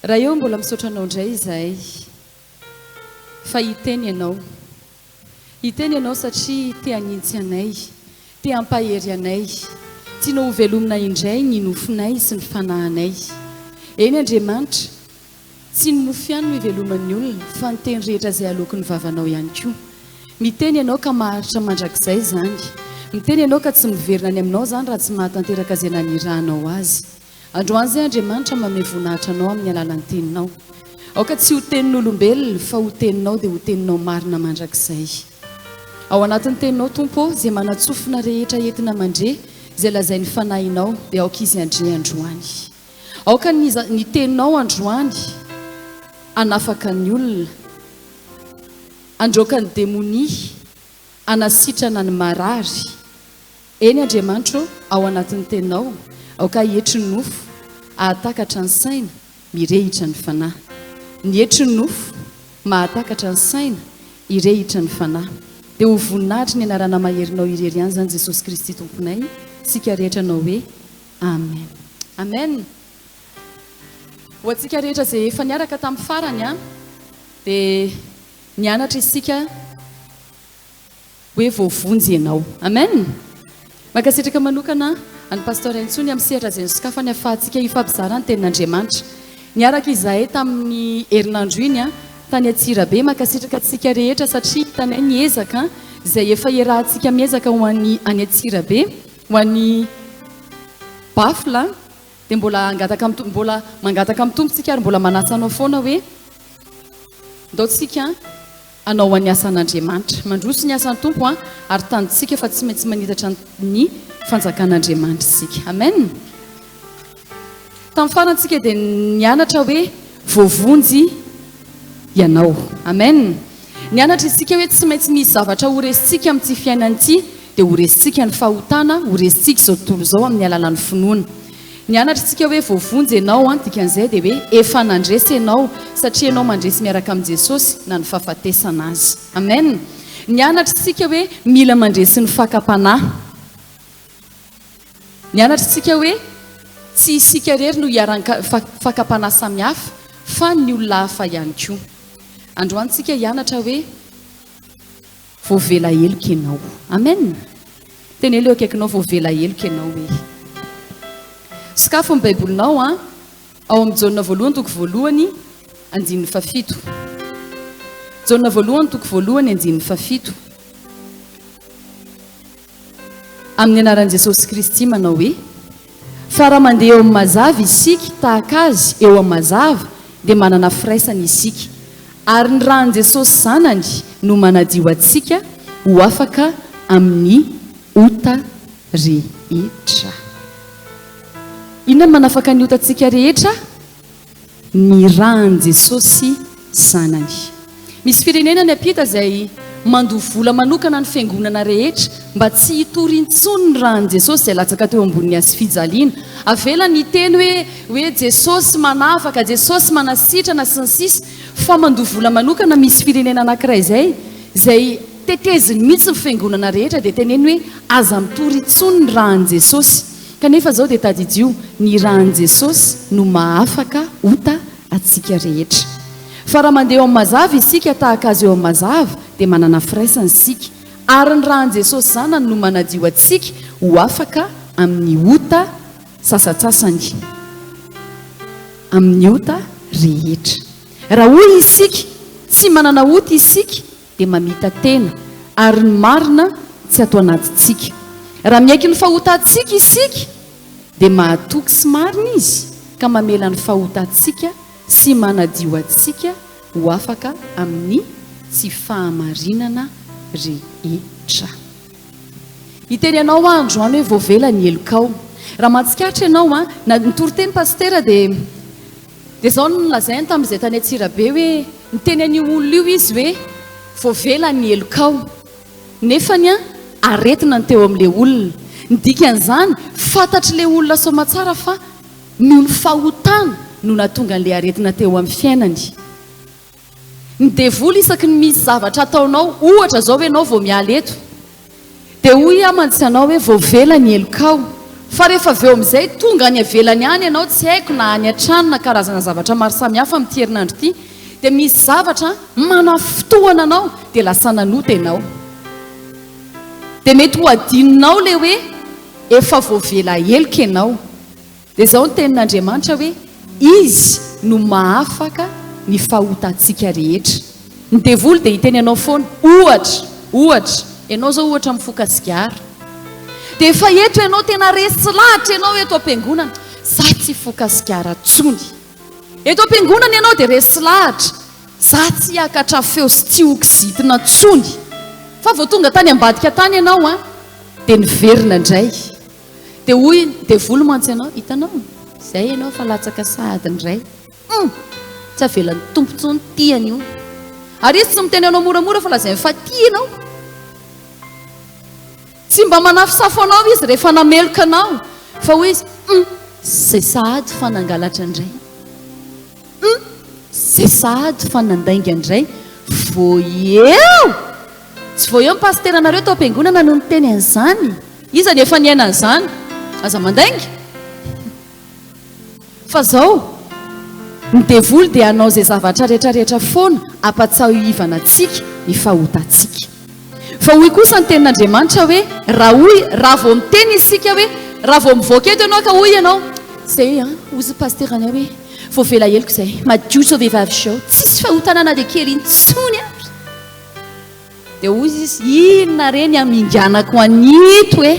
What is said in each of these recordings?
Ray ô mbola misaotra anao indray izahay fa hiteny ianao. Hiteny ianao satria te hanintsy anay, te hampahery anay. Tianao hovelomina indray ny nofonay sy ny fanahinay. Eny Andriamanitra, tsy ny mofo ihany no iveloman'ny olona fa ny teny rehetra izay aloaky ny vavanao ihany koa. Miteny ianao ka maharitra mandrakizay izany. Miteny ianao ka tsy miverina any aminao izany raha tsy mahatanteraka izay nanirahanao azy. Androany izay Andriamanitra manome voninahitra anao amin'ny alalan'ny teninao. Aoka tsy ho tenin'olombelona fa ho teninao dia ho teninao marina mandrakizay. Ao anatin'ny teninao Tompo ô, izay manan-tsofina rehetra entina mandre izay lazain'ny Fanahinao dia aoka izy handre androany. Aoka ny ny teninao androany hanafaka ny olona, handroaka ny demonia, hanasitrana ny marary. Eny Andriamanitra ô, ao anatin'ny Teninao, aoka hietry ny nofo, hahatakatra ny saina, mirehitra ny fanahy. Nietry ny nofo, mahatakatra ny saina, hirehitra ny fanahy. Dia ho voninahitry ny anarana maherinao irery ihany izany Jesosy Kristy Tomponay, isika rehetra hanao hoe, Amen. Amen. Ho antsika rehetra izay efa niaraka tamin'ny farany an, dia nianatra isika hoe voavonjy ianao. Amen! Mankasitraka manokana an'i Pasteur Intsony amin'ny sehatra izay nosokafany ahafahantsika hifampizara ny tenin'Andriamanitra. Niaraka izahay tamin'ny herinandro iny tany Antsirabe. Mankasitraka antsika rehetra satria hitanay ny ezaka izay efa iarahantsika miezaka ho an'ny any Antsirabe, ho an'ny Baffle. Dia mbola hangataka amin'ny Tompo, mbola mangataka amin'ny Tompo tsika ary mbola manasa anao foana hoe ndao tsika hanao an'ny asan'Andriamanitra. Mandroso ny asan'ny Tompo an, ary tanjontsika fa tsy maintsy manitatra ny fanjakan'Andriamanitra isika. Amen. Tamin'ny farany tsika dia nianatra hoe voavonjy ianao. Amen. Nianatra isika hoe tsy maintsy misy zavatra ho resintsika amin'ity fiainana ity, dia ho resintsika ny fahotana, ho resintsika izao tontolo izao amin'ny alalan'ny finoana. Nianatra isika hoe voavonjy ianao an, dikan'izay dia hoe efa nandresy ianao satria ianao mandresy miaraka amin'i Jesosy na ny fahafatesana aza. Amen. Nianatra isika hoe mila mandresy ny fakam-panahy. Nianatra isika hoe tsy isika irery no iharan'ny fakam-panahy samihafa fa ny olona hafa ihany koa. Androany isika hianatra hoe voavela heloka ianao. Amen. Teneno eo akaikinao voavela heloka ianao hoe. Sokafo ny Baibolinao an, ao amin'ny Jaona voalohany toko voalohany andininy fahafito. Jaona voalohany toko voalohany andininy fahafito. Amin'ny anaran'i Jesosy Kristy manao hoe, Fa raha mandeha eo amin'ny mazava isika, tahaka Azy eo amin'ny mazava, dia manana firaisana isika. Ary ny ran'i Jesosy Zanany no manadio antsika ho afaka amin'ny ota rehetra. Inona no manafaka ny otantsika rehetra? Ny ran'i Jesosy Zanany. Misy firenena any ampita izay mandoa vola manokana ny fiangonana rehetra mba tsy hitory intsony ny ran'i Jesosy izay latsaka teo ambonin'ny hazofijaliana. Avelany hiteny hoe hoe Jesosy manafaka, Jesosy manasitrana sy ny sisa fa mandoa vola manokana misy firenena anankiray izay izay teteziny mihitsy ny fiangonana rehetra dia teneny hoe aza mitory intsony ny ran'i Jesosy. Kanefa izao dia tadidio, ny ran'i Jesosy no mahafaka ota antsika rehetra. Fa raha mandeha eo amin'ny mazava isika tahaka Azy eo amin'ny mazava, dia manana firaisana isika. Ary ny ran'i Jesosy Zanany no manadio antsika ho afaka amin'ny ota sasantsasany. Amin'ny ota rehetra. Raha hoy isika, tsy manana ota isika, dia mamita-tena, ary ny marina tsy ato anatintsika. Raha miaiky ny fahotantsika isika, dia mahatoky sy marina Izy ka mamela ny fahotantsika sy manadio antsika ho afaka amin'ny tsy fahamarinana rehetra. Hiteny anao aho androany hoe voavela ny helokao. Raha mahatsikaritra ianao an, na nitory teny Pasitera dia dia izao no nolazainy tamin'izay tany Antsirabe hoe niteny an'io olona io izy hoe voavela ny helokao. Nefany an, aretina ny teo amin'ilay olona. Ny dikan'izany, fantatr'ilay olona soamatsara fa noho ny fahotana no nahatonga an'ilay aretina teo amin'ny fiainany. Ny devoly isaky ny misy zavatra ataonao, ohatra izao ianao vao miala eto, dia hoy aho mantsy anao hoe voavela ny helokao. Fa rehefa avy eo amin'izay tonga any ivelany any ianao, tsy haiko na any an-trano na karazana zavatra maro samihafa amin'ity herinandro ity, dia misy zavatra manafintohana anao dia lasa nanota ianao. Dia mety ho adinonao ilay hoe efa voavela heloka ianao. Dia izao ny tenin'Andriamanitra hoe, Izy no mahafaka ny fahotantsika rehetra. Ny devoly dia hiteny anao foana, ohatra, ohatra, ianao izao ohatra mifoka sigara. Dia efa eto ianao tena resy lahatra ianao eto am-piangonana, za tsy hifoka sigara intsony. Eto am-piangonana ianao dia resy lahatra, za tsy hiakatra feo sy tsy ho kizitina intsony. Fa vao tonga tany ambadika tany ianao an, dia niverina indray. Dia hoy ny devoly mantsy anao, hitanao, izay ianao fa latsaka sahady indray. Hum! Tsy avelan'ny Tompo intsony ity anio. Ary izy tsy miteny anao moramora fa lazainy fa tia ianao. Tsy mba manafosafo anao izy rehefa nameloka anao, fa hoy izy, hum! Izay sahady fa nangalatra indray. Hum! Zay sahady fa nandainga indray vao eo! Tsy vao eo ny pasiteranareo tao am-piangonana no niteny an'izany. Iza no efa niaina an'izany? Aza mandainga! Fa zao, ny devoly dia hanao izay zavatra rehetra rehetra foana hampatsaohivana antsika ny fahotantsika. Fa hoy kosa ny tenin'Andriamanitra hoe, raha hoy, raha vao miteny isika hoe, raha vao mivoaka eto ianao ka hoy ianao, zay an, hozy ny pasiteranay hoe, voavela heloka izay, madio izao vehivavy izao, tsisy fahotana na dia kely intsony ary. Dia hoy izy, inona re ny haminganako an'ito e?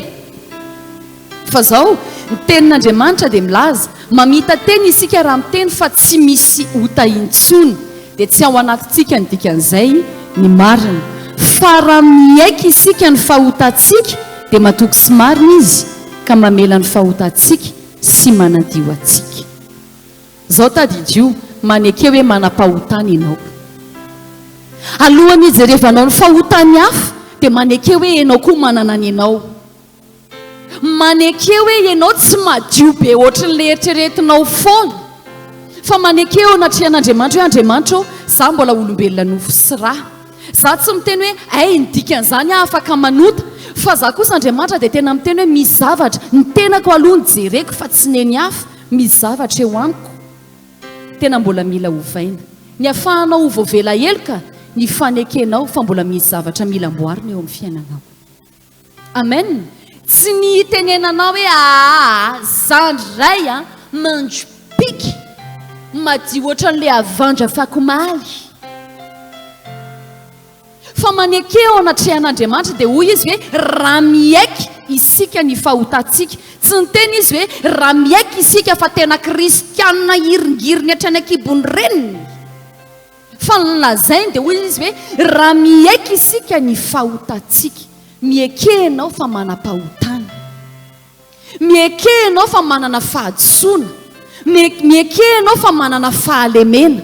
Fa zao, ny tenin'Andriamanitra dia milaza, mamita tena isika raha miteny fa tsy misy ota intsony, dia tsy ao anatintsika ny dikan'izay ny marina. Fa raha miaiky isika ny fahotantsika dia matoky sy marina Izy ka mamela ny fahotantsika sy manadio antsika. Zao tadidio, maneke hoe manam-pahotana ianao. Alohan'ny hijerevanao ny fahotan'ny hafa dia maneke hoe ianao koa manana ny anao. Maneke hoe ianao tsy madio be ohatrin'ilay eritreretinao foana. Fa maneke eo anatrehan'Andriamanitra hoe Andriamanitra ô, za mbola olombelona nofo sy ra. Za tsy miteny hoe hay ny dikan'izany aho afaka manota. Fa za kosa Andriamanitra dia tena miteny hoe misy zavatra, ny tenako aloha no jereko fa tsy neny hafa, misy zavatra eo amiko tena mbola mila ovaina. Ny afahanao ho voavela heloka ny fanekenao fa mbola misy zavatra mila amboarina eo amin'ny fiainanao. Amen! Tsy ny hitenenanao hoe aa za ndray a mandropiky madio ohatran'le avandra fakomaly. Fa maneke eo anatrehan'Andriamanitra dia hoy izy hoe raha miaiky isika ny fahotantsika. Tsy niteny izy hoe raha miaiky isika fa tena kristianina hiringiriny hatrany an-kibon'ny reniny. Fa ny lazainy dia hoy izy hoe, raha miaiky isika ny fahotantsika. Mieke ianao fa manam-pahotana. Mieke ianao fa manana fahadisoana. Mieke ianao fa manana fahalemena.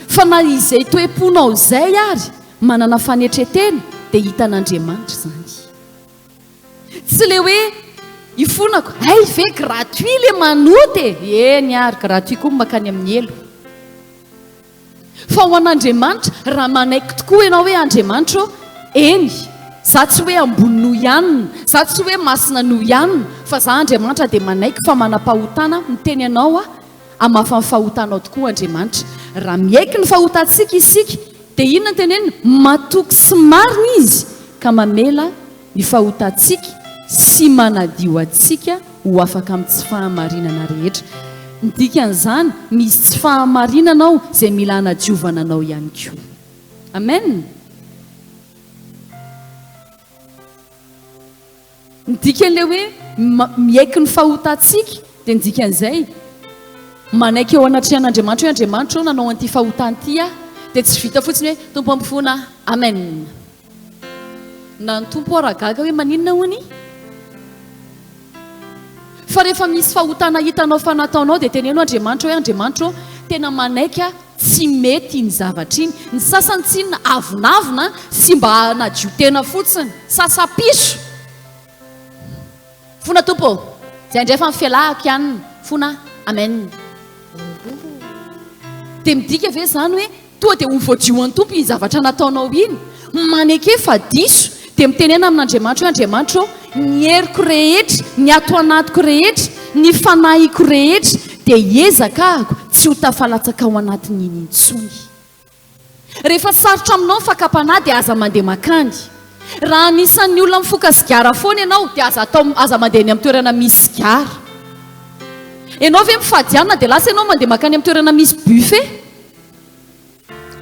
Fa na izay toe-ponao izay ary, manana fanetren-tena, dia hitan'Andriamanitra izany. Tsy le hoe ifonako, hay ve gratuit le manota e! Eny ary, gratuit koa ny mankany amin'ny helo. Fa ho an'Andriamanitra, raha manaiky tokoa ianao hoe Andriamanitra ô, eny, za tsy hoe ambony noho i anona, za tsy hoe masina noho i anona, fa za Andriamanitra dia manaiky fa manam-pahotana, miteny anao aho, hamafa ny fahotanao tokoa Andriamanitra. Raha miaiky ny fahotantsika isika, dia inona no teneniny? Matoky sy marina Izy ka mamela ny fahotantsika sy manadio antsika ho afaka amin'ny tsy fahamarinana rehetra. Ny dikan'izany, misy tsy fahamarinana ao izay mila hanadiovana anao ihany koa. Amen! Ny dikan'ilay hoe miaiky ny fahotantsika dia ny dikan'izay, manaiky eo anatrehan'Andriamanitra hoe Andriamanitra ô nanao an'ity fahotana ity aho, dia tsy vita fotsiny hoe Tompo ampifona aho, Amen. Na ny Tompo ara gaga hoe maninona hono? Fa rehefa misy fahotana hitanao fa nataonao dia teneno Andriamanitra hoe Andriamanitra ô, tena manaiky aho tsy mety iny zavatra iny. Ny sasany tsinona avonavona sy mba hanadio tena fotsiny. Sasa-piso. Fona Tompo ô! Zay indray fa ny fialahako ihany fona Amen. Dia midika ve izany hoe toa dia ho voadio an'ny Tompo iny zavatra nataonao iny? Maneke fa diso dia mitenena amin'Andriamanitra hoe Andriamanitra ô, Ny heriko rehetra, ny ato anatiko rehetra, ny fanahiko rehetra dia hiezaka ahako tsy ho tafalatsaka ao anatin'iny intsony. Rehefa sarotra aminao ny fakam-panahy dia aza mandeha mankany. Raha anisan'ny olona mifoka sigara foana ianao dia aza atao aza mandeha any amin'ny toerana misy sigara. Ianao ve mifady hanina dia lasa ianao mandeha mankany amin'ny toerana misy buffet?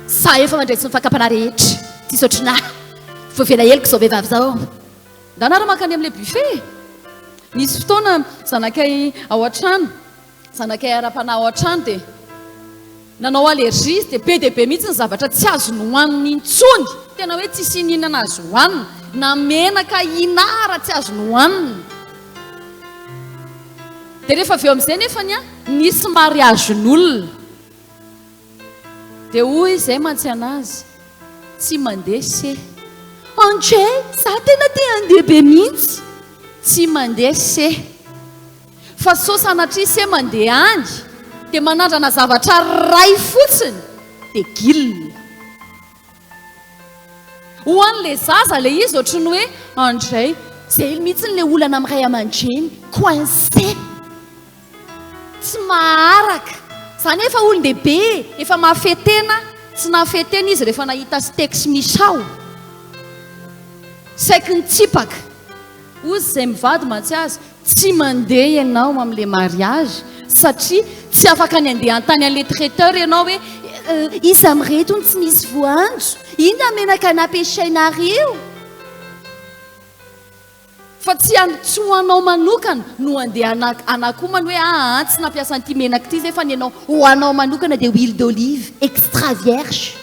Za efa mandresy ny fakam-panahy rehetra, tsisy ohatrinà. Voavela heloka izao vehivavy izao. Ndana ary mankany amin'ilay buffet e! Nisy fotoana zanakay ao an-trano, zanakay ara-panahy ao an-trano dia nanao allergie izy dia be dia be mihitsy ny zavatra tsy azo nohaniny intsony, tena hoe tsisy ininana azo hohanina, na menaka inara tsy azo nohanina. Dia rehefa avy eo amin'izay nefany an, nisy mariagen'olona. Dia hoy izay mantsy anazy, Tsy mandeha se. Ange, za tena te handeha be mihitsy. Tsy mandeha se. Fa sao sanatria se mandeha any, dia manandrana zavatra iray fotsiny, dia gil. Ho an'ilay zaza ilay izy ohatry ny hoe andray. Izay mihitsy ilay olana amin'ny ray aman-dreny, coincé. Tsy maharaka. Za nefa olon-dehibe e, efa mahafehy tena, tsy nahafehy tena izy rehefa nahita steak sy misao. Saiky nitsipaka. Hozy izay mivady mantsy azy, tsy mandeha ianao amin'ilay mariage satria tsy afaka ny handeha hanontany an'ilay traiteur ianao hoe Iza amin'ireto no tsy misy voanjo? Inona menaka nampiasainareo? Fa tsy any tsy ho anao manokana no andeha hanakomana hoe aa tsy nampiasa an'ity menaka ity zay fa ny anao ho anao manokana dia huile d'olive extra vierge.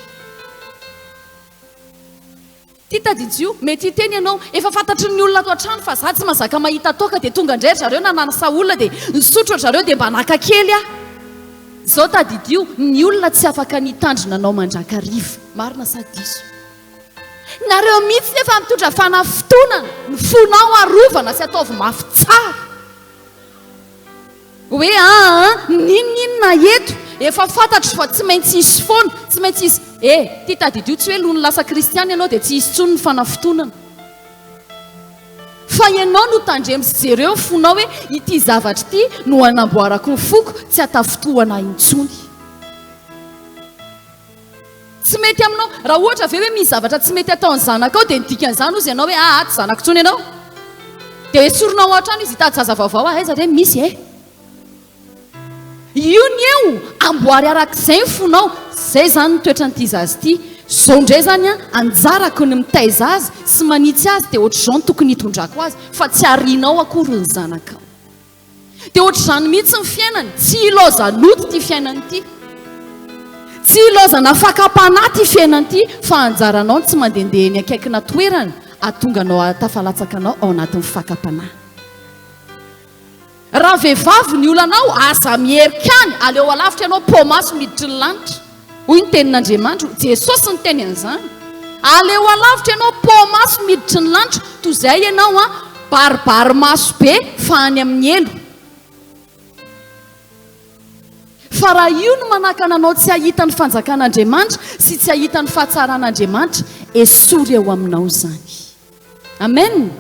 Ty tadidio, mety hiteny ianao, efa fantatry ny olona ato an-trano fa za tsy mazaka mahita toaka dia tonga indray ry zareo nanasa olona dia nisotro ry zareo dia mba naka kely aho. Zao tadidio, ny olona tsy afaka ny hitandrina anao mandrakariva. Marina sa diso? Nareo mihitsy nefa mitondra fanafitonana, ny fonao arovana sy ataovy mafy tsara. Hoe aa n'inon'inona eto, efa fantatro fa tsy maintsy hisy foana, tsy maintsy hisy, eh, ty tadidio tsy hoe lony lasa kristiana ianao dia tsy hisy intsony ny fanafitonana. Fa ianao no tandremo sy jereo ny fonao hoe ity zavatra ity no hanamboarako ny foko tsy hatafitohana intsony. Tsy mety aminao. Raha ohatra ve hoe misy zavatra tsy mety ataon'ny zanakao dia ny dikan'izany hozy ianao hoe aa tsy zanako intsony ianao? Dia esorina ao an-trano izy hitady zaza vaovao ah aiza re misy eh? Io ny eo, amboary arak'izay ny fonao. Zay izany ny toetran'ity zaza ity. Zao indray izany an, anjarako ny mitaiza azy sy manitsy azy dia ohatr'izao no tokony hitondrako azy fa tsy arianao akory ny zanakao. Dia ohatr'izany mihitsy ny fiainany, tsy ilaozan'ody ity fiainana ity. Tsy ilaozana fakam-panahy ity fiainana ity fa anjaranao ny tsy mandehandeha eny akaikina toerana ahatonga anao hahatafalatsaka anao ao anatin'ny fakam-panahy. Raha vehivavy ny olanao, aza miherika any, aleo alavitra ianao, poa-maso miditry ny lanitra. Hoy ny tenin'Andriamanitra, Jesosy niteny an'izany. Aleo alavitra ianao, poa-maso miditry ny lanitra, toy izay ianao an, baribary maso be fa any amin'ny helo. Fa raha io no manakana anao tsy hahita ny fanjakan'Andriamanitra sy tsy hahita ny fahatsaran'Andriamanitra, esory eo aminao izany. Amen.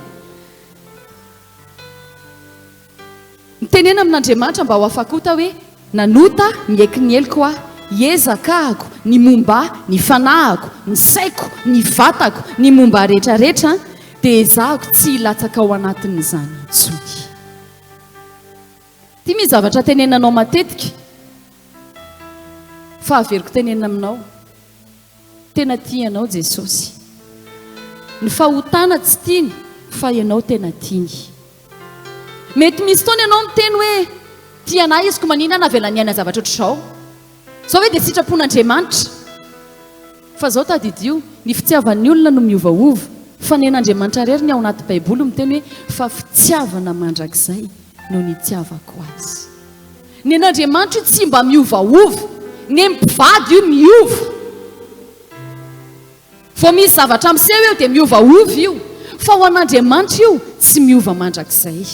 Mitenena amin'Andriamanitra mba ho afa-kota hoe, Nanota, miaiky ny heloko aho. Hiezaka ahako, ny momba ahy, ny fanahiko, ny saiko, ny vatako, ny momba ahy rehetra rehetra, dia ezahako tsy hilatsaka ao anatin'izany intsony. Ity misy zavatra tenenina anao matetika, fa averiko tenenina aminao. Tena tia anao Jesosy. Ny fahotana tsy tiany fa ianao tena tiany. Mety misy fotoana ianao miteny hoe tia anah izy ko manina aho navelany hiaina zavatra ohatr'izao. Izao ve dia sitrapon'Andriamanitra? Fa izao tadidio, ny fitiavan'ny olona no miovaova, fa nen'Andriamanitra irery ny ao anaty baiboly miteny hoe fa fitiavana mandrakizay no nitiavako azy. Nen'Andriamanitra io tsy mba miovaova, ny mpivady io miova. Vao misy zavatra miseho eo dia miovaova io, fa ho an'Andriamanitra io tsy miova mandrakizay.